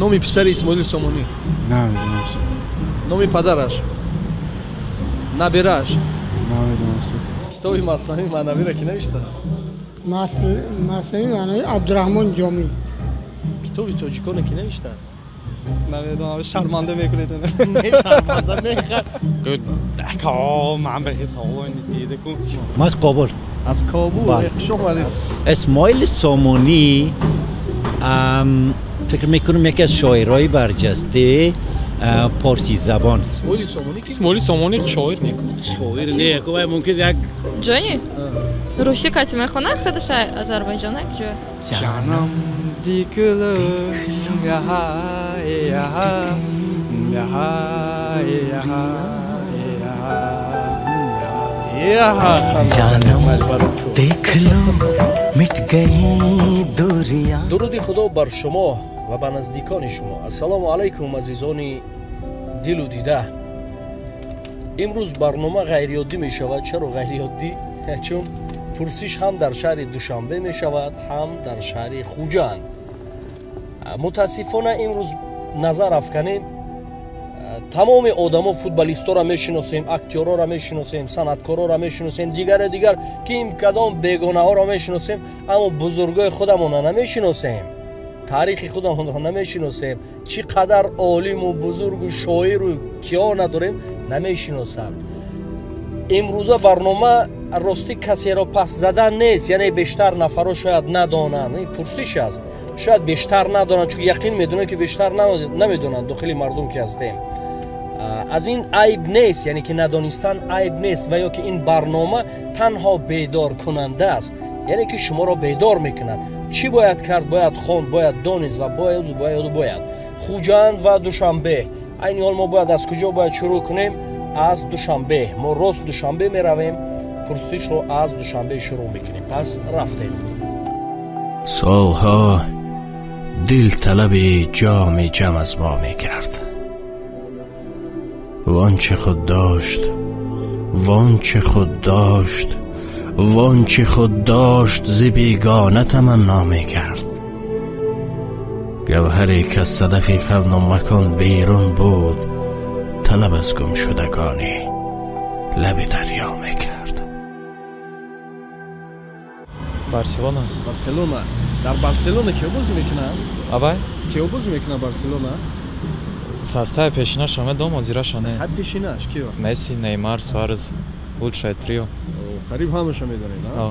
Номи писари Исмоили Сомонӣ? Намедонам. Номи падараш? Набирааш? Намедонам. Китоби Маснавии маънавиро ки навиштааст? Маснавии маънавӣ Абдураҳмон Ҷомӣ. Китоби Тоҷиконе ки навиштааст? Намедонам, шарманда мекунед. Не, шарманда не. Ака, ман ба савол дида кун. Ма аз Кобул. Аз Кобул? Хуш омадед. Исмоили Сомонӣ, фикр мекунам, яке аз шоираи барҷастаи порсӣ забон. Исмоили Сомонӣ ки? Исмоили Сомонӣ шоир не? Шоир не, ку мумкин як ҷони русӣ кати мехонад, худаш Озарбойҷон як ҷо. Ҷанам дикилим яҳа яҳа яҳа яҳа. देख लो मिट गई दूरियां. Дуруди Худо бар шумо ва ба наздикони шумо. Ассалому алайкум, азизони дилу дида. Имрӯз барнома ғайриоддӣ мешавад. Чаро ғайриоддӣ? Чун пурсиш ҳам дар шаҳри Душанбе мешавад, ҳам дар шаҳри Хуҷанд. Мутаассифона, имрӯз назар афканем, тамоми одамо футболистора мешиносем, актёрора мешиносем, санъаткорора мешиносем, дигаре дигар, ким кадом бегонаҳоро мешиносем, аммо бузургои худамонро намешиносем, таърихи худамонро намешиносем. Чӣ қадар олиму бузургу шоиру киҳо надорем, намешиносанд. Имрӯза барнома ростӣ касеро пас задан нест, яъне бештар нафарро шояд надонанд. Ин пурсиш аст, шояд бештар надонанд, чунки яқин медонем, ки бештар намедонанд. Дохили мардум ки ҳастем, аз ин айб нест, яъне ки надонистан айб нест. Ва ё ки ин барнома танҳо бедоркунанда аст, яъне ки шуморо бедор мекунад. Чӣ бояд кард? Бояд хонд, бояд донист ва бояду бояду бояд. Хуҷанд ва Душанбе. Айни ҳол мо бояд аз куҷо бояд шурӯъ кунем? Аз Душанбе. Мо рост Душанбе меравем, пурсишро аз Душанбе шурӯъ мекунем. Пас рафтем. Солҳо дил талаби ҷоми ҷам аз мо мекард. Вонче худ дошт, вонче худ дошт, вонче худ дошт, зи бегона таманно мекард. Гавҳаре ки аз садафи кавну макон берун буд, талаб аз гумшудагони лаби дарё мекард. Барселона. Барселона. Дар Барселона киё бозӣ мекунанд? Абай? Киё бозӣ мекунанд Барселона? Состави пешинаша медонам, озираша не. Ҳа, пешинаш киё? Месси, Неймар, Суарес, лучшее трио. Қариб ҳамаша медонед, а?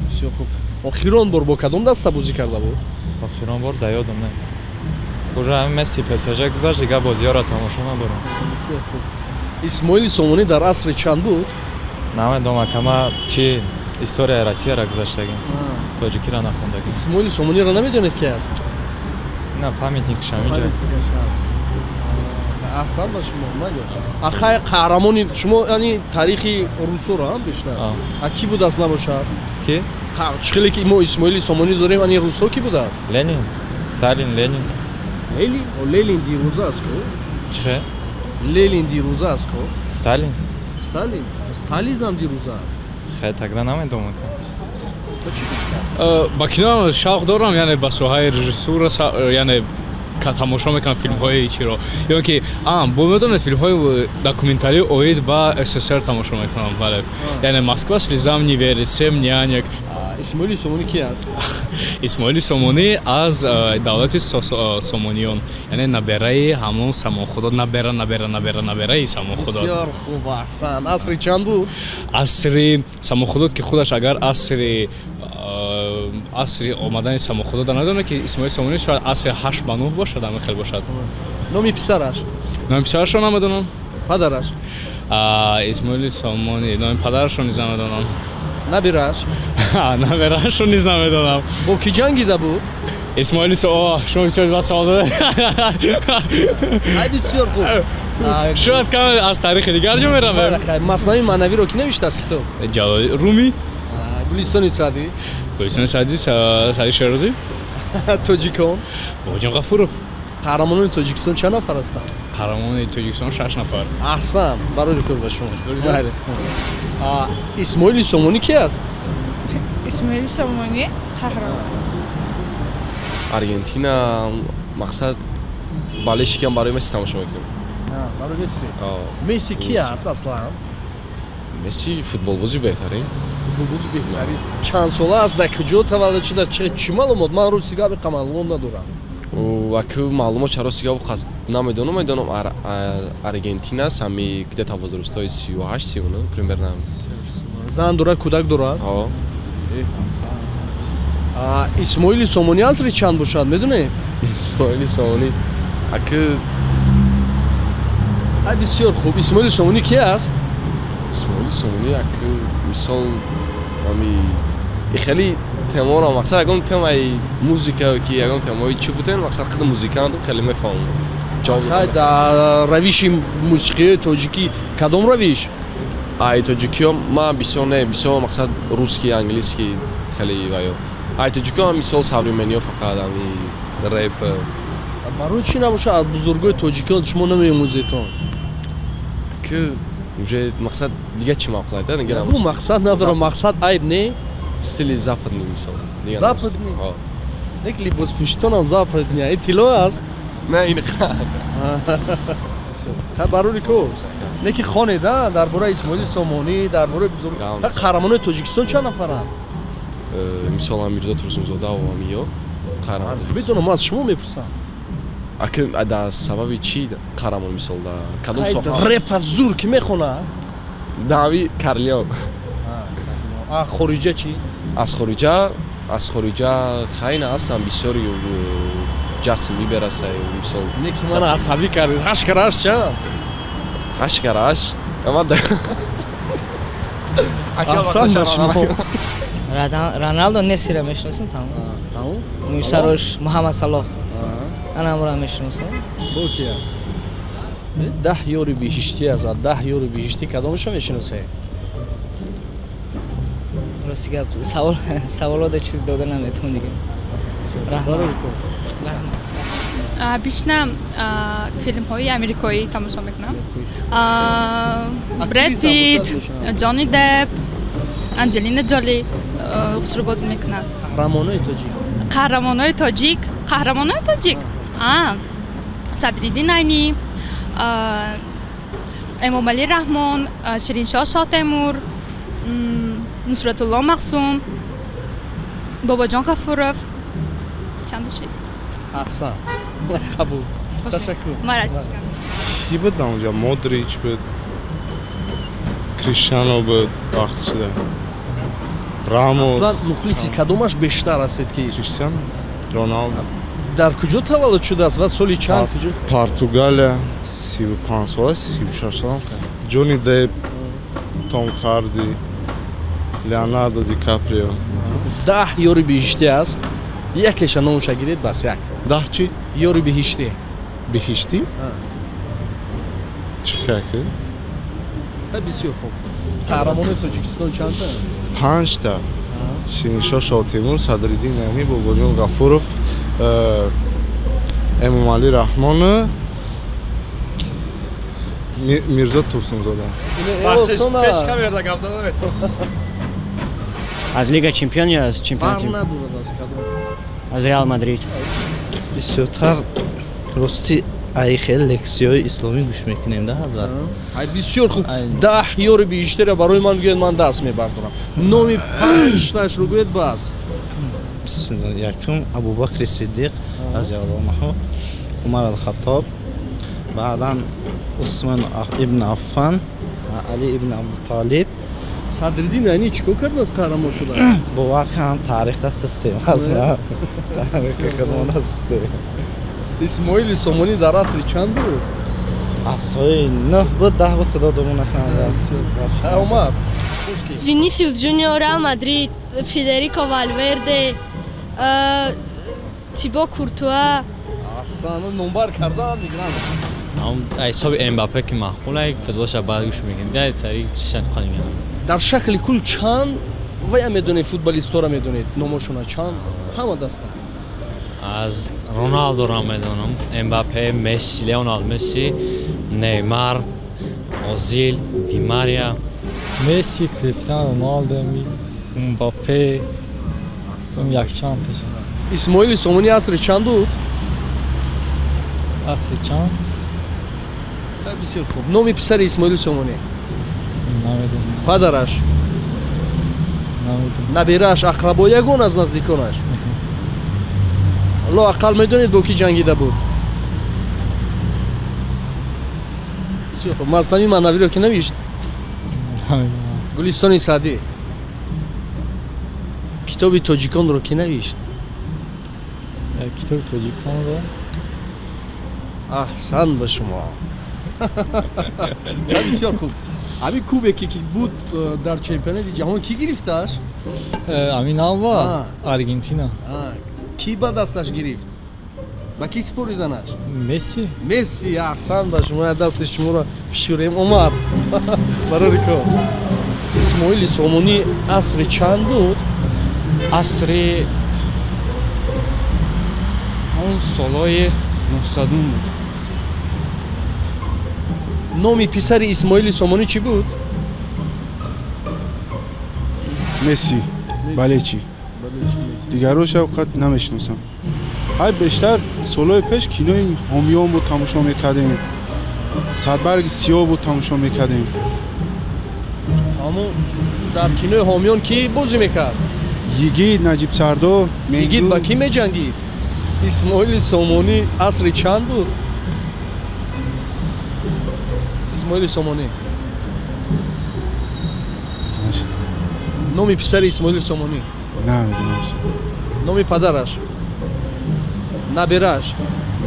Бисёр хуб. Охирон бор бо кадом даста бозӣ карда буд? Охирон бор да ёдам нест. Уже ҳамин Месси ПСЖ гузашт, дигар бозиҳоро тамошо надорам. Бисёр хуб. Исмоили Сомонӣ дар асри чанд буд? Намедонам, акама, чи историяи Россияро гузаштагим, тоҷикиро нахондагим. Исмоили Сомониро намедонед, ки аст? На, памятникш ҳаминҷа. Памятникаш ҳаст. Аҳсан ба шумо. Майли, ахай, қаҳрамони шумо, яъне таърихи русоро ҳам бештар, а кӣ будааст набошад? Ки? Чӣ хеле ки мо Исмоили Сомонӣ дорем, ани русо кӣ будааст? Ленин, Сталин, Ленин. Ленин? Ленин дирӯза аст ку. Чӣ? Ленин дирӯза аст ку. Сталин. Сталин, стализм дирӯза аст. Хай, тогда намедонам. Ба кино шавқ дорам, яъне ба соҳаи режиссура, яъне тамошо мекунам филмҳои чиро, ё ки бо медонед, филмҳои документалӣ оид ба СССР тамошо мекунам, бале, яъне «Москва слезам не верит», «Семь нянек». Исмоили Сомонӣ ки аст? Исмоили Сомонӣ аз давлати Сомониён, яъне набераи ҳамон Самонхудо, набера, набера, набера, набераи Самонхудо. Бисёр хуб, аҳсан. Асри чанд буд? Асри Самонхудод, ки худаш агар асри омадани Самонхудода надонад, ки Исмоили Сомонӣ шояд асри 8 ба 9 бошад, ҳамин хел бошад. Номи писараш? Номи писарашро намедонам. Падараш? Исмоили Сомонӣ, номи падарашро низ намедонам. Набираш? Набирашро низ намедонам. Бо кӣ ҷангида буд? Исмоили, шумо бисёр ба савол додед. Ай, бисёр хуб. Шояд каме аз таърихи дигар ҷо меравем. Маснавии маънавиро кӣ навиштааст, китоб? Ҷалоли Румӣ. Гулистони Саъдӣ? Гулистони Саъдӣ, Саъди Шерозӣ. Тоҷикон? Бобоҷон Ғафуров. Қаҳрамонони Тоҷикистон чанд нафар ҳастанд? Қаҳрамони Тоҷикистон шаш нафар. Аҳсан, барори кор ба шумо. Исмоили Сомонӣ ки аст? Исмоили Сомонӣ қаҳрамон. Аргентина, мақсад. Болельщик ам, барои Месси тамошо мекунем. Барои Месси. Месси ки аст аслан? Месси футболбози беҳтарин. Футболбози беҳтарин. Чанд сола аст, дар куҷо таваллуд шуда, чӣ маълумот? Ман рости гап иқа маълумот надорам. Аку маълумот чаро рости гап намедонам, медонам Аргентина аст, ҳами где-то возраст ҳои 38, 39 примерно. Зан дорад, кӯдак дорад? Исмоили Сомонӣ асри чанд бошад, медонед? Исмоили Сомонӣ аку Ай, бисёр хуб. Исмоили Сомонӣ ки аст? Исмоили Сомонӣ аку мисол ами хеле темаро, мақсад, ягон темаи музика ки ягон темаи чӣ бутен, мақсад, худи музикантам хеле мефаҳмам. Дар равиши мусиқии тоҷикӣ кадом равиш? Ай тоҷикиё ман бисёр не, бисёр, мақсад, русский, английский хеле ваё. Ай тоҷикиё мисол современный ё фақат ами рэп. Барои чӣ набошад, аз бузургои тоҷикиён шумо намеомӯзетон? Ки уже, мақсад, дига чӣ маъқул айта? Мақсад надорам, мақсад айб не. Стили западный мисол. Западный нек, либоспӯшитонам западный. Ин тилло аст? Не, ин Барори ко не ки хонед дар бораи Исмоили Сомонӣ, дар бораи бузург қаҳрамонои Тоҷикистон чанд нафаранд? Мисол Мирзо Турсунзода ва амиё қаҳрамон. Медонам, аз шумо мепурсам. Аки дар сабаби чӣ қаҳрамон, мисол, дар кадом соҳа? Репа зур ки мехонад? Дави Карлион. Хориҷа чӣ? Аз хориҷа хайна ҳастам бисёри, Ҷастин Бибер аст, мисол. Не ки мана асабӣ кардед. Ҳашт кара ҳашт чанд? Ҳашт кара ҳашт? Аҳсан ба шумо. Роналдо, Мессиро мешиносам, тамом. Муйсарош Муҳаммад Салоҳ, анамро мешиносам. Бо ки аст? 10 ёри биҳиштӣ аст. 10 ёри биҳиштӣ кадомашо мешиносед? Рости гап, саволода чиз дода наметавон дига. Раҳмат. Обычно филмҳои америкоӣ тамошо мекунам. Бред Питт, Ҷонни Депп, Анҷелина Ҷоли хушрӯ бозӣ мекунад. Қаҳрамонои тоҷик? Қаҳрамонои тоҷик, қаҳрамонои тоҷик, Садриддин Айнӣ, Эмомалӣ Раҳмон, Шириншоҳ Шоҳтемур, Нусратулло Махсум, Бобоҷон Ғафуров. Чанда шид? Аҳсан, қабул, ташаккур. Ки буд онҷа? Модрич буд, Криштиано буд вақтшида, Рамос. Аслан мухлиси кадомаш бештар ҳастед ки? Криштиано Роналдо. Дар куҷо таваллуд шудааст ва соли чанд, куҷо? Португалия, 35 сола, 36 сола. Ҷонни Депп, Том Харди, Леонардо Ди Каприо. 10 ёри биҳиштӣ аст, якеша номша гиред, бас, як. 10 чӣ? Ёри биҳиштӣ. Биҳиштӣ чӣ хаки? Бисёр хуб. Қаҳрамонои Тоҷикистон чандта? Панҷта: Шириншоҳ Шоҳтемур, Садриддин Айнӣ, Бобоҷон Ғафуров, Эмомалӣ Раҳмон, Мирзо Турсунзода. Пеш камера гап зада наметавонам. Аз Лига Чемпион ё аз чемпионати? Фарқ надорад аз кадом. Аз Реал Мадрид. Бисёртар, рости, ай хеле лексияҳои исломӣ гӯш мекунем да, ҳазрат. Ай, бисёр хуб. 10 ёри биҳиштиро барои ман гӯед, ман даст мебардорам. Номи панҷташро гӯед, бас. Якум Абубакри Сиддиқ разиаллоҳу анҳу, Умар Алхаттоб, баъдан Усмон ибн Аффан, Али ибн Абутолиб. Садриддин Айнӣ чӣ кор кардааст, қаҳрамон шуда? Бовар кунам, таърихда систем, ҳазрат, таърихи худмона систем. Исмоили Сомонӣ дар асри чанд буд? Асрҳои нӯҳ буд, 10 буд, худо дурӯғ накунад. Омад. Винисиус Жуниор, Реал Мадрид, Федерико Валверде, Тибо Куртуа. Аҳсан, номбар кардан мигран. Ҳисоби Мбаппе ки маъқул, футболша баъд гӯш мекунед, дар тариқ чанд қаниган. Дар шакли кул чанд вая медонед, футболистора медонед номошона, чанд ҳама даста? Аз Роналдоро медонам, Мбаппе, Месси, Леонал Месси, Неймар, Озил, Димария. Месси, Кристиано Роналдо, Мбаппе, якчанд. Исмоили Сомонӣ асри чанд буд? Асри чанд? Бисёр хуб. Номи писари Исмоили Сомонӣ? Намедонам. Падараш? Намедонам. Набирааш, ақрабо, ягон аз наздиконаш? Лоақал медонед бо кӣ ҷангида буд? Бисёр хуб. Маснавии маънавиро ки навишт? Намедонам. Гулистони Саъдӣ. Китоби тоҷиконро ки навишт? Китоби тоҷиконро? Аҳсан ба шумо. Бисёр хуб. Ҳамин кубе ки буд дар чемпионати ҷаҳон кӣ гирифташ? Ҳамин аввал Аргентина. Кӣ ба дасташ гирифт? Ба кӣ супориданаш? Месси. Месси, аҳсан ба шумо. Дасти шуморо фишурем. Омад. Барори кор. Исмоили Сомонӣ асри чанд буд? Асри он солҳои 900 буд. Номи писари Исмоили Сомонӣ чӣ буд? Месси. Бале, чӣ? Дигарро шавқат намешиносам. Ҳай бештар солҳои пеш кинои ҳомиён буд тамошо мекардем. Садбарги сиёҳ буд тамошо мекардем. Аммо дар кинои ҳомиён кӣ бозӣ мекард? Йигит, Наҷиб Сардор. Йигит ба кӣ меҷангид? Исмоили Сомонӣ асри чанд буд? Исмоили Сомонӣ. Номи писари Исмоили Сомонӣ? Намедонам. Номи падараш? Набирааш?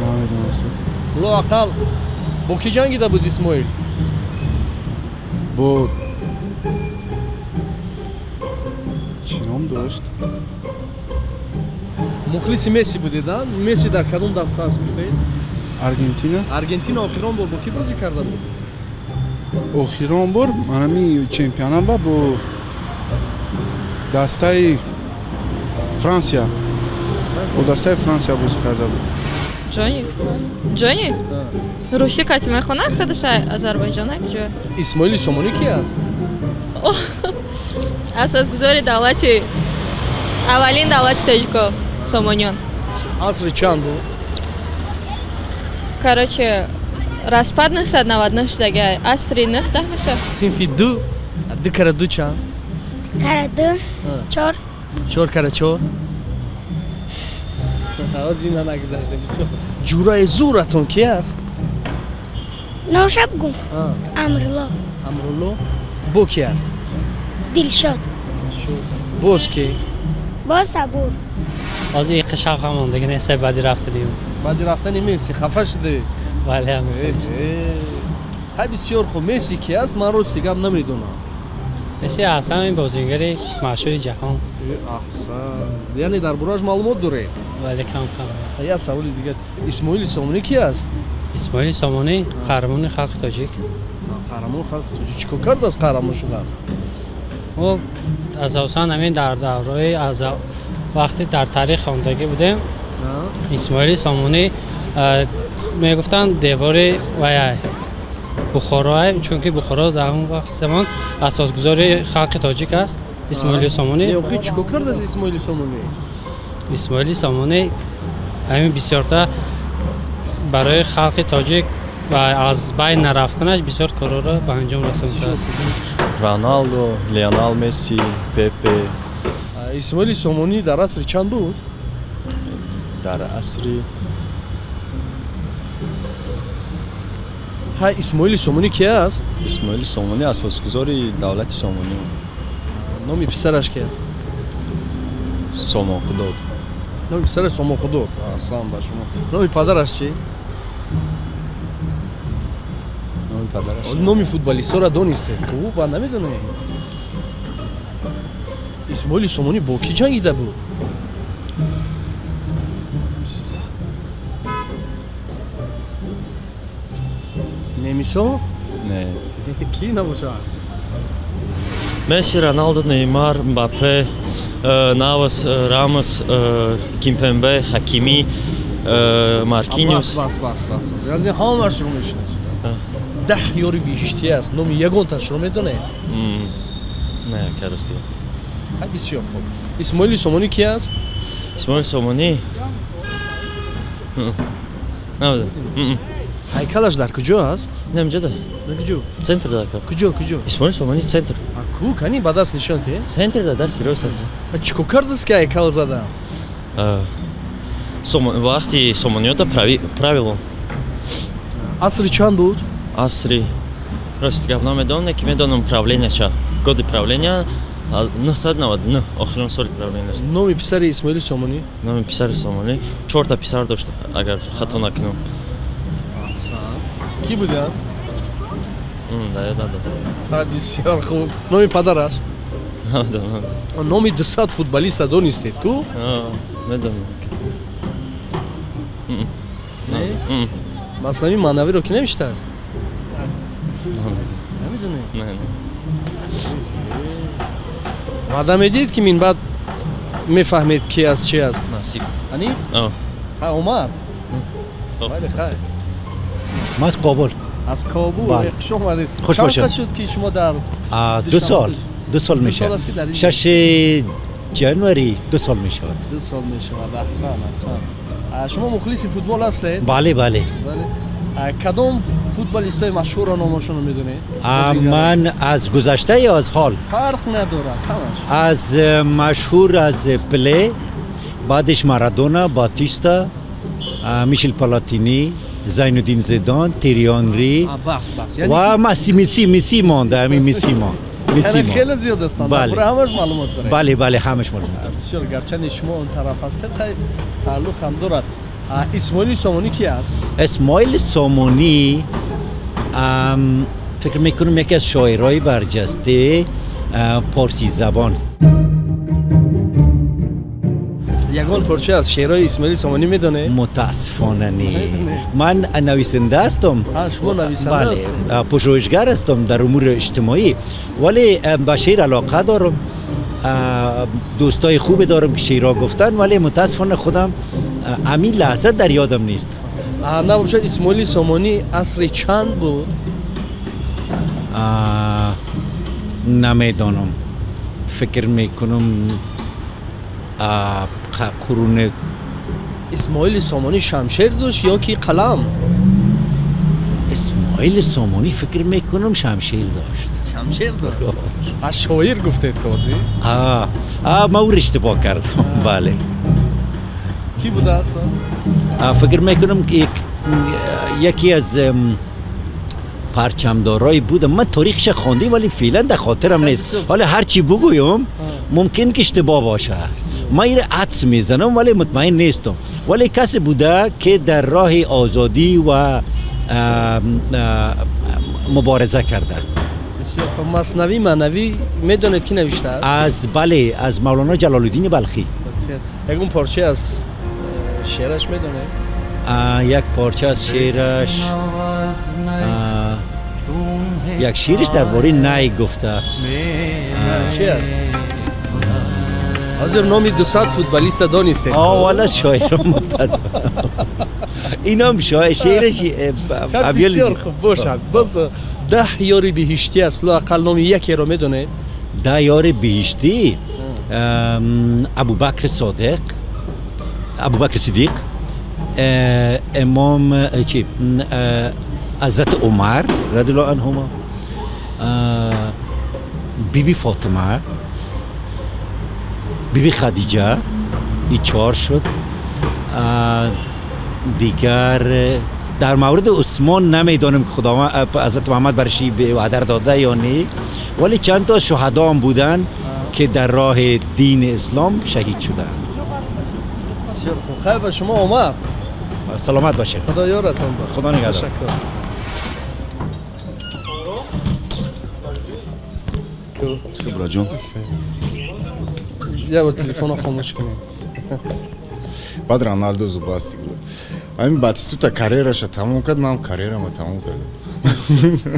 Намедонам. Лоақал бо кӣ ҷангида буд Исмоил? Бо чӣ ном дошт? Мухлиси Месси будед, а? Месси дар кадом даста аст гуфтед? Аргентина. Аргентина охирон бор бо кӣ бозӣ карда буд? Охирон бор манами чемпионат ба бо дастаи Франсия. Бо дастаи Франсия бозӣ карда буд. Ҷони? Ҷони? Русӣ кати мехонад худаш Озарбойҷон куҷо? Исмоили Сомонӣ ки аст? Асосгузори давлати аввалин давлати тоҷико Сомониён. Асри чанд буд? Короче, распад 999 шудага, асри 9 меша. Синфи 2, 2 кара 2 чанд? Кара 2, 4. 4 кара 4? Ҳоз ина нагузаштем. Бисёр. Ҷураи зӯратон ки аст? Номша бигӯ. Амрулло. Амрулло? Бо ки аст? Дилшод. Боз ки? Боз Сабур. Ҳозир иқи шавқам мондагӣ нест баъди рафтани ӯ. Баъди рафтани Месси хафа шудӣ? Бале, Хай бисёр хуб. Месси ки аст? Ман рости гап намедонам. Месси аз ҳамин бозингари машҳури ҷаҳон. Аҳсан. Яъне дар борааш маълумот доред? Бале, кам кам. Як саволи дигар. Исмоили Сомонӣ ки аст? Исмоили Сомонӣ қаҳрамони халқи тоҷик. Қаҳрамони халқи тоҷик чӣ кор кардааст қаҳрамон шудааст? Ӯ асосан ҳамин дар давраи аз вақте дар таърих хондагӣ будем, Исмоили Сомонӣ мегуфтанд девори вай Бухоро, чунки Бухоро дар он вақт замон асосгузори халқи тоҷик аст. Исмоили Сомонӣ. Охи чӣ кор кардааст Исмоили Сомонӣ? Исмоили Сомонӣ ҳамин бисёрта барои халқи тоҷик ва аз байн нарафтанаш бисёр корҳоро ба анҷом расонидааст. Роналдо, Лионел Месси, Пепе. Исмоили Сомонӣ дар асри чанд буд? Дар асри Хай Исмоили Сомонӣ ки аст? Исмоили Сомонӣ асосгузори давлати Сомонӣ. Номи писараш ки? Сомонхудод. Номи писараш Сомонхудод. Аҳсан ба шумо. Номи падараш чӣ? Номи падараш. Номи футболистҳоро донистед. Хуб, ба намедонед. Исмоили Сомонӣ бо кӣ ҷангида буд? Немисо? Не. Кӣ набошад? Месси, Роналдо, Неймар, Мбаппе, Навас, Рамос, Кимпембе, Ҳакимӣ, Маркиньос. Бас, бас, бас, бас. Аз ин ҳамаашро мешиносед. 10 ёри биҳиштӣ аст. Номи ягонташро медонед? Не, карости. Хай бисёр хуб. Исмоили Сомонӣ ки аст? Исмоили Сомонӣ? Набуда. Ҳайкалаш дар куҷо аст? Намҷада. Дар куҷо? Центр да ака. Куҷо, куҷо? Исмоили Сомонӣ центр. Ку, кани ба даст нишон те? Центр да даст рост. Чӣ кор кардааст ки ҳайкал задам? Вақти Сомониёта правило. Асри чанд буд? Асри рост гап намедонам, ки медонам правления ча. Годи правления 999, охирон соли правления. Номи писари Исмоили Сомонӣ? Номи писари Сомонӣ чорта писар дошт, агар хато накунам. Ки буданд? Да, ёд надорам. Бисёр хуб. Номи падараш? Намедонам. Номи 200 футболиста донистед ку? Медонам. Маснавии маънавиро ки навиштааст? Намедонед? Не, не. Ваъда медиҳед ки минбаъд мефаҳмед ки аз чи аст? Насиб. Ани? Ха, омад. Бале, хайр. Ман аз Кобул. Аз Кобул. Хуш омадед. Хуш бошед. Чанд шуд ки шумо дар 2 сол. 2 сол мешавад. 6 январи 2 сол мешавад. 2 сол мешавад. Аҳсан, аҳсан. Шумо мухлиси футбол ҳастед? Бале, бале. Кадом футболистҳои машҳурро номашонро медонед? Ман аз гузашта ё аз ҳол? Фарқ надорад, ҳамаш. Аз машҳур аз Пеле, баъдеш Марадона, Батиста, Мишел Платини, Зайнуддин Зидан, Тери Анри ва Месси монда, ҳамин Месси монд. Яъне хеле зиёд ҳастанд. Бале. Ҳамаш маълумот доред? Бале, бале, ҳамаш маълумот дорам. Бисёр, гарчанде шумо он тараф ҳастед, хай тааллуқ ҳам дорад. Исмоили Сомонӣ ки аст? Исмоили Сомонӣ фикр мекунам яке аз шоираи барҷастаи порсӣ забон. Ягон порча аз шеърҳои Исмоили Сомонӣ медонед? Мутаассифона не. Ман нависанда ҳастам. Шумо нависанда ҳастед? Пажӯҳишгар ҳастам дар умури иҷтимоӣ, вале ба шеър алоқа дорам. Дӯстои хубе дорам ки шеърҳо гуфтан, вале мутаассифона худам ҳамин лаҳза дар ёдам нест. Набошад, Исмоили Сомонӣ асри чанд буд? Намедонам. Фикр мекунам қурун. Исмоили Сомонӣ шамшер дошт ё ки қалам? Исмоили Сомонӣ фикр мекунам шамшер дошт. Шамшер дошт? Аз шоир гуфтед қозӣ? Ман ӯро иштибоҳ кардам, бале. Ки будааст пас? Фикр мекунам яке аз парчамдорای بودم. من تاریخش خواندیم ولی فعلا در خاطرم نیست. حالا هر چی بگویم ممکن که اشتباه باشه. من این عدس میزنم ولی مطمئن نیستم. ولی کسی بوده که در راه آزادی و مبارزه کرده. بسیار خب. مثنوی معنوی میدونید کی نوشته است؟ از بله، از مولانا جلال الدین بلخی. یکون پارچه از شعرش میدونید؟ یک پارچه از شعرش، یک شعرش درباره نی گفته. چی است؟ حاضر نامی 200 فوتبالیست دانستید. والا شاعر ممتاز. اینم شاعر شعرش بسیار خوب باشد. باز 10 یاری بهشتی است، لااقل نام یکی رو میدونید؟ 10 یار بهشتی، ابوبکر صادق، ابوبکر صدیق، امام چی، حضرت عمر رضی الله عنهما، بیبی فاطمه، بیبی خدیجه، این 4 شد. دیگر در مورد عثمان نمیدانم که خداوند حضرت محمد برش وعده داده یا نه، ولی چند تا شهدا هم بودن که در راه دین اسلام شهید شدن. بسیار خوب. خیر به شما آمد. سلامت باشید. خدا یارتان باشه. خدا نگهدار. تشکر. برا جون. یه بار تلفن رو خاموش کنیم. بعد رونالدو زباستی بود. همین باتیستوتا карьераша тамом кард, ман ҳам карьерамро тамом кардам.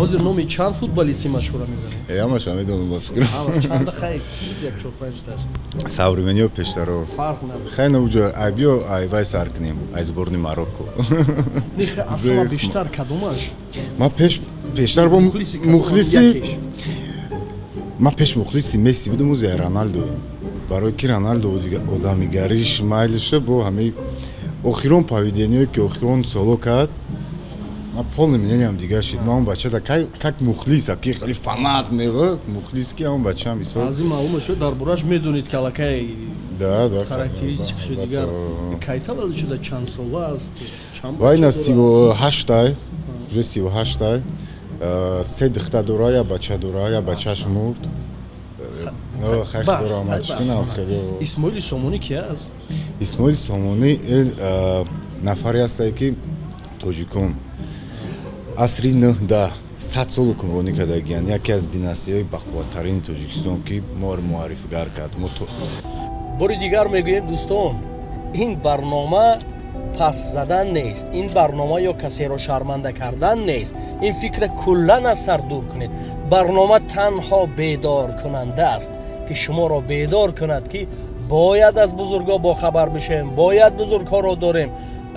ҳозир номи чанд футболисти машҳура медонед? Ҳамаша медонам ба фикрам. Чанда хай, як чор панҷ таш. Современиё пештаро. Фарқ надорад. Хай на уҷо ай биё ай вай сар кунем, ай сборни Марокко. Не, аз ҳама бештар кадомаш? Ман пештар бо мухлиси ман пеш мухлиси Месси будам, узи Роналдо. Барои ки Роналдо одамигариш майлиша бо ҳамаи Охирон поведение ки охирон соло кард, ман полный мнениям дигар шид. Ман он бачада как мухлис, ки хеле фанат не, мухлис ки он бача мисол. Аз ин маълум шуд, дар бораш медонед ки аллакай да, характеристикашо дигар. Кай таваллуд шуда, чанд сола аст? Чанд Вай на 38-тай, уже 38-тай. Се духта дора, я бача дора, я бачаш мурд. Исмоили Сомонӣ ки аст? Исмоили Сомонӣ нафаре ҳастае ки тоҷикон асри 9 100 сол ҳукмронӣ кардагиянд, яке аз династияҳои бақувваттарини Тоҷикистон ки моро муаррифигар кард. Бори дигар мегӯем, дӯстон, ин барнома пас задан нест, ин барнома ё касеро шарманда кардан нест. Ин фикра куллан аз сар дур кунед. Барнома танҳо бедоркунанда аст ки шуморо бедор кунад ки бояд аз бузургҳо бохабар бишавем, бояд бузургҳоро дорем.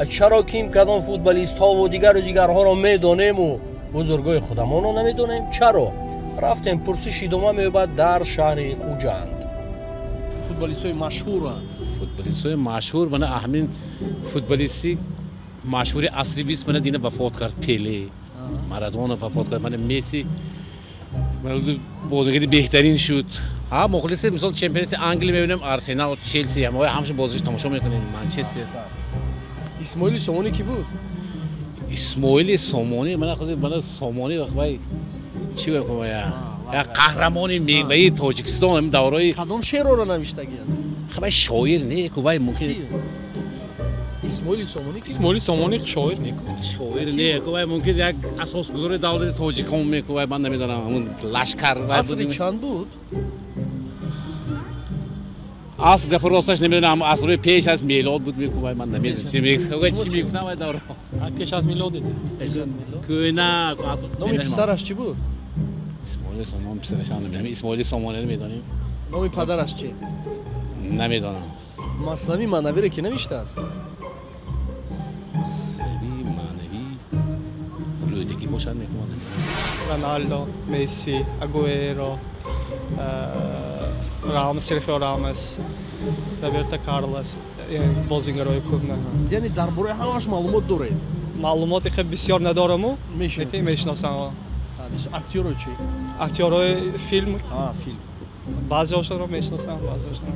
Чаро ки ин кадом футболистҳову дигару дигарҳоро медонему бузургҳои худамонро намедонем? Чаро? Рафтем, пурсиш идома меёбад дар шаҳри Хуҷанд. Футболистҳои машҳуранд. Футболистҳои машҳур, мана ҳамин футболисти машҳури асри 20 мана дина вафот кард, Пеле, Марадона вафот кард, мана Месси бозигари беҳтарин шуд. Ҳа, мухлиси мисол чемпионати Англия мебинем, Арсенал, Челси, ҳамаи ҳамаша бозиш тамошо мекунем, Манчестер. Исмоили Сомонӣ ки буд? Исмоили Сомонӣ, мана худи мана Сомонӣ вай чӣ гӯям, як қаҳрамони меваи Тоҷикистон ҳамин давраи. Кадом шеърро навиштагӣ аст? Вай шоир не, ку вай мумкин. Исмоили Сомонӣ? Исмоили Сомонӣ шоир не, ку. Шоир не, ку вай мумкин як асосгузори давлати тоҷикон меку, вай ман намедонам, ҳамун лашкар вай буд. Асри чанд буд? Аср гапи росташ намедонам, асрҳои пеш аз мелод буд меку, вай ман намедонам. Чӣ мегуфтам вай давра? Пеш аз милод ид. Пеш аз милод? Кӯна. Номи писараш чӣ буд? Исмоили Сомонӣ писараш намедонам. Исмоили Сомониро медонем. Номи падараш чӣ? Намедонам. Маснавии маънавиро ки навиштааст? Маснавии маънавӣ Рӯдакӣ бошад мекунад. Роналдо, Месси, Агуэро, Рамос, Серхио Рамос, Роберто Карлос, бозигарои кӯҳна. Яъне дар бораи ҳамааш маълумот доред? Маълумоти хеле бисёр надораму, лекин мешиносам. Актёро чӣ? Актёрои филм. Филм. Баъзеҳошонро мешиносам, баъзеҳошонро.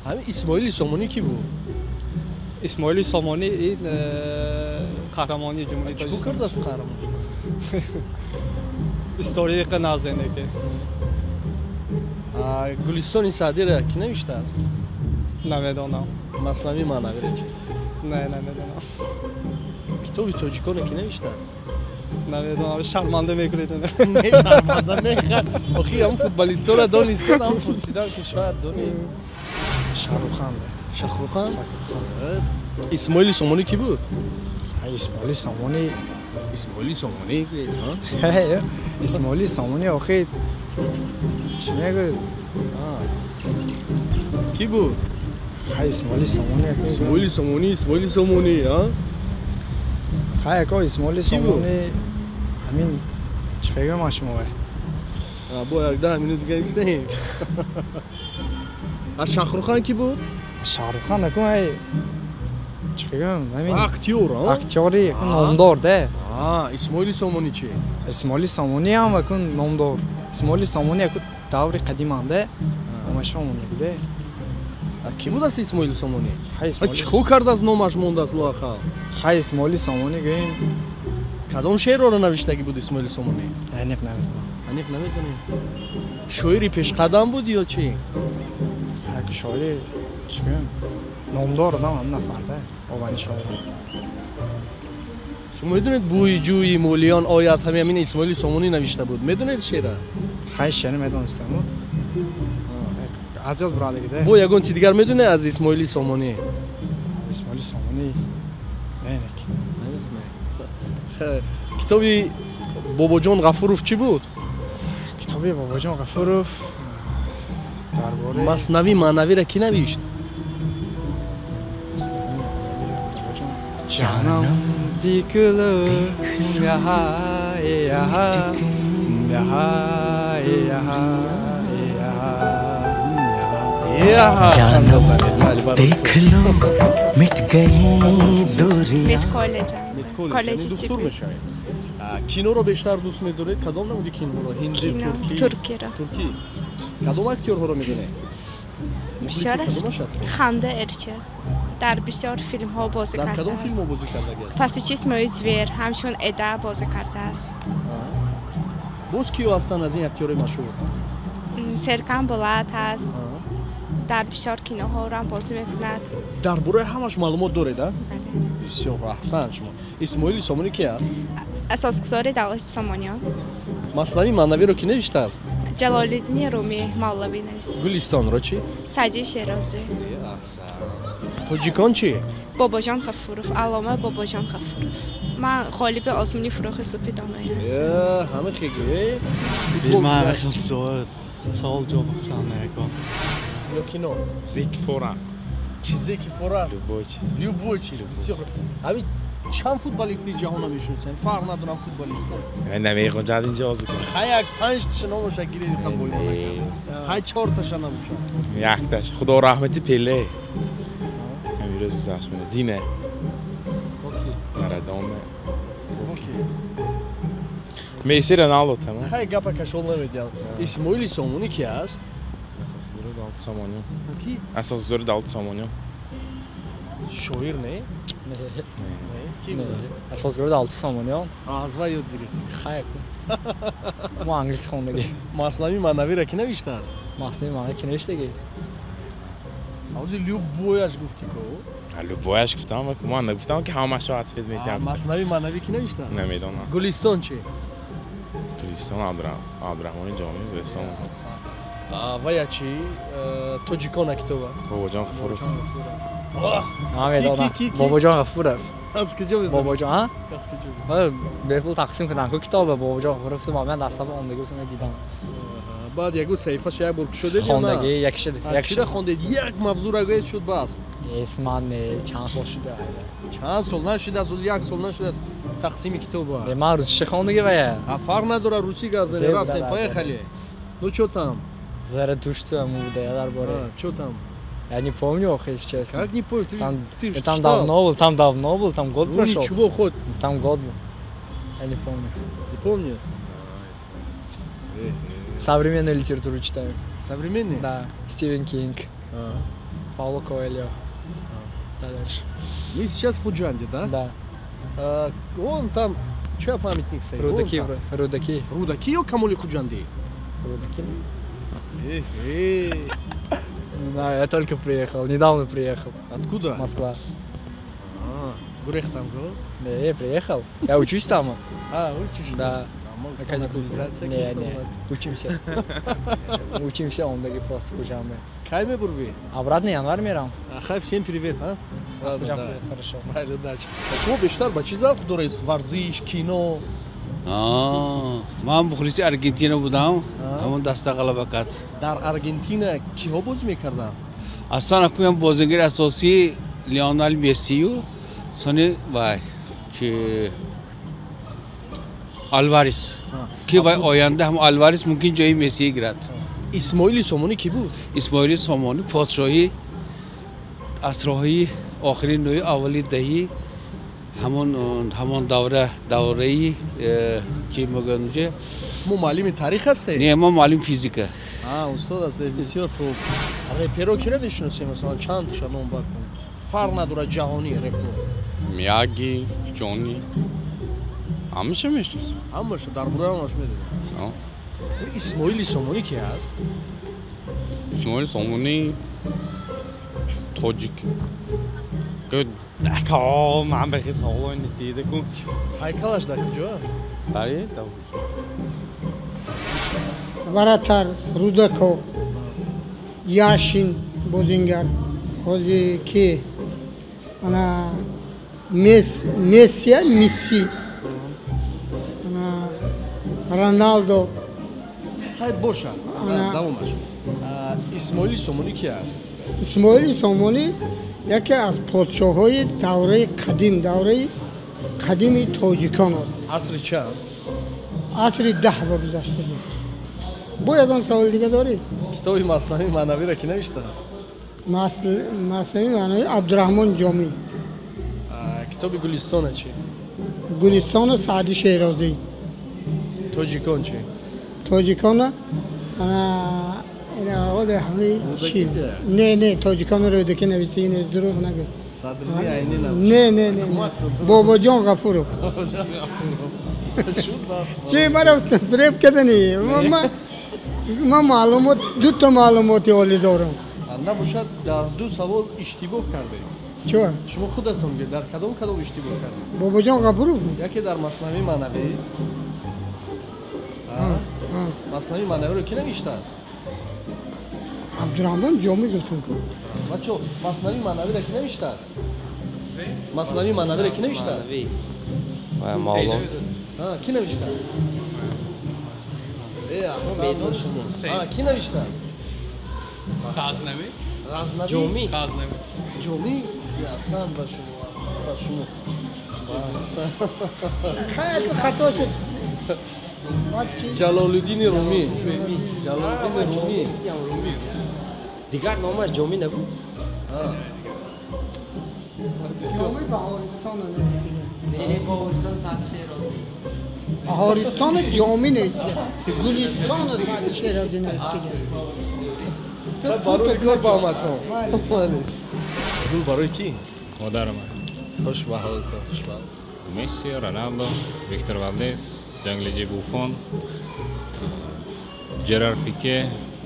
Ҳамин Исмоили Сомонӣ ки буд? Исмоили Сомонӣ ин қаҳрамони Ҷумҳурии Тоҷикистон. Чӣ кардааст қаҳрамон? Историяи наздине ки. Гулистони Саъдиро ки навиштааст? Намедонам. Маснавии маънавиро чӣ? Не, намедонам. Китоби тоҷиконе ки навиштааст? Намедонам, шарманда мекунед. Не, шарманда не. Охи ҳамн футболистҳоро донистан, ҳам пурсидам ки шояд донӣ. Шаҳрухан. Шаҳрухан? Исмоили Сомонӣ ки буд? Исмоили Сомонӣ. Исмоили Сомонӣ? Исмоили Сомонӣ охи чӣ мегӯяд? Ки буд? Исмоили Сомонӣ. Исмоили Сомонӣ, Исмоили Сомонӣ, а? Хай ако Исмоили Сомонӣ ҳамин чӣ мегӯям аз шумо? Бо як 10 минут дига истем. А Шахрухан ки буд? Шахрухан акун ай чӣ мегӯям ҳамин актёр, а? Актёри акун номдор де. Исмоили Сомонӣ чӣ? Исмоили Сомонӣ ҳам акун номдор. Исмоили Сомонӣ акун даври қадимам де. Номаш Сомонӣ де. Ки будааст Исмоили Сомонӣ? Чӣ хел кардааст номаш мондааст лоақал? Хай Исмоили Сомонӣ гӯем. Кадом шеърро навиштагӣ буд Исмоили Сомонӣ? Аниқ намедонам. Аниқ намедонем. Шоири пешқадам буд ё чӣ? Як шоири чӣ гӯям номдор одам ҳам нафар де, овани шоирон. Шумо медонед бӯи ҷӯи молиён ояд, ҳамин Исмоили Сомонӣ навишта буд. Медонед шеъра? Хай шеър медонистам. Аз ёд бурадагӣ де. Бо ягон чи дигар медонед аз Исмоили Сомонӣ? Аз Исмоили Сомонӣ не, не. Китоби Бобоҷон Ғафуров чӣ буд? Китоби Бобоҷон Ғафуров дар бораи Маснавии маънавиро ки навишт? Ҷанам дикулу яҳа яҳа яҳа яҳа. जानम देख लो मिट गई दूरियां. Медколлеҷ. Коллеҷи духтур мешавед. Киноро бештар дӯст медоред? Кадом намуди киноро? Ҳинди, туркӣ? Туркиро. Туркӣ. Кадом актёрҳоро медонед? Бисёр. Ханда Эрчел дар бисёр филмҳо бозӣ Дар кадом кардааст. филмҳо бозӣ кардагиаст? Постучись в мою дверь, ҳамчун Эда бозӣ кардааст. Боз киё ҳастанд аз ин актёрои машҳур? Серкан Болат ҳаст, дар бисёр киноҳоро бозӣ мекунад. Дар бораи ҳамаш маълумот доред, а? Бисёр аҳсан. Шумо, Исмоили Сомонӣ ки аст? Асосгузори давлати Сомониён. Маснавии маънавиро ки навиштааст? Ҷалолиддини Румӣ, Мавлавӣ навист. Гулистонро чӣ? Саъдии Шерозӣ. Тоҷикон чӣ? Бобоҷон Ғафуров, аллома Бобоҷон Ғафуров. Ман ғолиби озмуни Фурӯғи субҳи доноӣ ҳастам. Ҳама хеге. Ман хел савол ҷавоб намекунам. Ё кино? Чизе ки фора. Чизе ки фора? Любой чиз. Любой чиз. Бисёр. Ҳамин чанд футболисти ҷаҳонро мешиносем? Фарқ надорам, футболистон. Намехоҳам инҷа озу кунам. Хай, як панҷташа номоша гиред, қабул. Хай, чорташа набошад. Якташ. Худо раҳмати, Пеле. Ҳамин рӯз гузашт мена. Дине. Марадона. Месси, Роналдо, тамом. Хай, гапа кашол намедиҳам. Исмоили Сомонӣ ки аст? Сомониён. Асосгузори давлати Сомониён. Шоир не? Асосгузори давлати Сомониён. Аз вай ёд гирифтӣ? Хай, мо англис хондагӣ. Маснавии маънавиро ки навиштааст? Маснавии маънавӣ ки навиштагӣ? Ҳозир любой аш гуфтӣ ко. Любой аш гуфтам, ман нагуфтам, ки ҳамаашро ответ медиҳам. Маснавии маънавӣ ки навиштааст? Намедонам. Гулистон чӣ? Гулистон Абдураҳмони Ҷомӣ, Гулистон. Вая чӣ? Тоҷикона китоба? Бобоҷон Ғафуров. Ман медонам. Бобоҷон Ғафуров. Аз куҷо медонӣ? Бобоҷон, а? Аз куҷо? Бепул тақсим кардам ку китоба Бобоҷон Ғафуров, ман дастама омдагӣ бутум, дидам. Баъд ягон саҳифаша як бор кушодед? Хондагӣ, якша. Чира хондед? Як мавзӯъро гӯед, шуд бас. Эс, ман не, чанд сол шуда. Чанд сол нашудааст, оз як сол нашудааст тақсими китоба. Не, ман русиша хондагӣ вая. Фарқ надорад, русӣ гап занед, рафтем, поехали. Ну чё там? Заратушту ему буда, я дар бораи. Чё там? Я не помню, если честно. Как не помню? Ты там, ты же там читал. Давно был, там давно был, там год Ну, прошел. ничего, хоть. Там год был. Я не помню. Не помню? Современную литературу читаю. Современную? Да. Стивен Кинг. Пауло Коэльо. Да, дальше. Мы сейчас в Худжанде, да? Да. А, вон там, что памятник стоит? Рудаки, Вон там. Рудаки. Рудаки ё Камоли Худжанди? Рудаки. Э-э. Не знаю, я только приехал, недавно приехал. Откуда? Москва. А, гурехтам, го? Не, приехал. Я учусь там. А, учишься? Да. А, На каникулы. мобилизация Не, каких-то не, бывает? Учимся. Учимся, он таки просто Худжанде. Кай мебурви? Обратно январь мерам. Хай, всем привет, а? Ладно, Худжанд да. привет, хорошо. Майли, удачи. Шумо бештар ба чӣ завқ доред? Варзиш, кино? Ман мухлиси Аргентина будам, ҳамон даста ғалаба кард. Дар Аргентина киҳо бозӣ мекарданд? Аслан акӯям бозигари асосӣ Леонел Мессию, сони вай чи Алварес, ки вай оянда ҳам Алварес мумкин ҷои Месси гирад. Исмоили Сомонӣ кӣ буд? Исмоили Сомонӣ подшоҳи асрҳои охири нӯҳи, аввали даҳи, ҳамон давра, давраи чӣ мегӯянд уҷа. Шумо муаллими таърих ҳастед? Не, ман муаллими физика. Устод ҳастед, бисёр хуб. Реперо киро мешиносем, масалан, чандташа ном бар кун, фарқ надорад, ҷаҳонӣ репо. Мияги, Ҷонни. Ҳамаша мешиносам. Ҳамаша, дар бораи ҳамаш медонед? Исмоили Сомонӣ ки ҳаст? Исмоили Сомонӣ тоҷик. Ака, ман бехи саволои нидида кун. Ҳайкалаш дар куҷо аст? Дари? Вратарь Рудаков, Яшин бозингар, ҳози ки ана Мессия, Мисси, ана Роналдо. Хай, боша, давомаш. Исмоили Сомонӣ ки аст? Исмоили Сомонӣ яке аз подшоҳҳои давраи қадим, давраи қадими тоҷикон аст. Асри чанд? Асри 10 ба гузаштагӣ. Бо ягон саволи дига дорӣ? Китоби Маснавии маънавиро ки навиштааст? Маснавии маънавӣ Абдураҳмон Ҷомӣ. Китоби Гулистона чӣ? Гулистону Саъди Шерозӣ. Тоҷикон чӣ? Тоҷикона чӣ? Не, не, тоҷиконо Рӯдакӣ навиштагӣ нест, дурӯғ нагӯ. Не, не, не, Бобоҷон Ғафуров. Чӣ маро фиреб кардани? Ман маълумот, дута маълумоти олӣ дорам. Набошад, дар ду савол иштибоҳ кардед. Чӣ? Шумо худатон дар кадом кадом иштибоҳ кардед? Бобоҷон Ғафуров? Яке дар Маснавии маънавӣ. Маснавии маънавиро ки навиштааст? Абдураҳмон Ҷомӣ гуфтам ку. Бачо, Маснавии маънавиро ки навиштааст? Маснавии маънавиро ки навиштааст? Мавлон. Ки навиштааст? Ки навиштааст? Ғазнавӣ? Ғазнавӣ? Ҷомӣ. Ҷомӣ? Аҳсан ба шумо, ба шумо. Хайр, хато шуд. Ҷалолиддини Румӣ. Ҷалолиддини Румӣ. Дигар номаш Ҷомӣ набуд? Ҷомӣ Баҳористоно навиштига. Не, Баҳористон Саъди Шерозӣ. Баҳористоно Ҷомӣ навиштига. Гулистоно Саъди Шерозӣ навиштига. Барои кор ба омадтон. Гул барои кӣ? Модарам. Хуш ба ҳолатон, хуш ба. Месси, Роналдо, Виктор Валдес, Ҷанглиҷи Буфон, Ҷерар Пике,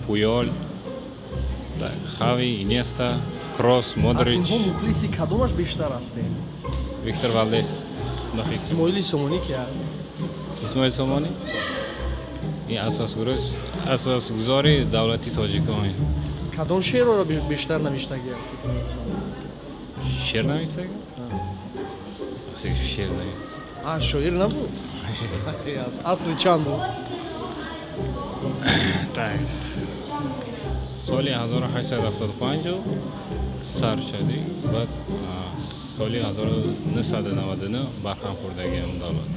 Пуйол, Хави, Инеста, Кросс, Модрич. Аз инҳо мухлиси кадомаш бештар ҳастем? Виктор Валдес. Исмоили Сомонӣ ки аст? Исмоили Сомонӣ? Ин асосгузори давлати тоҷикон. Кадом шеърро бештар навиштагӣ аст Исмоили Сомонӣ? Шеър навиштагӣ? Шеър навишт. Шоир набуд? Аз асри чанд буд? Так. Соли 1875 сар шуди, баъд соли 1999 барҳам хӯрдагиам давлат.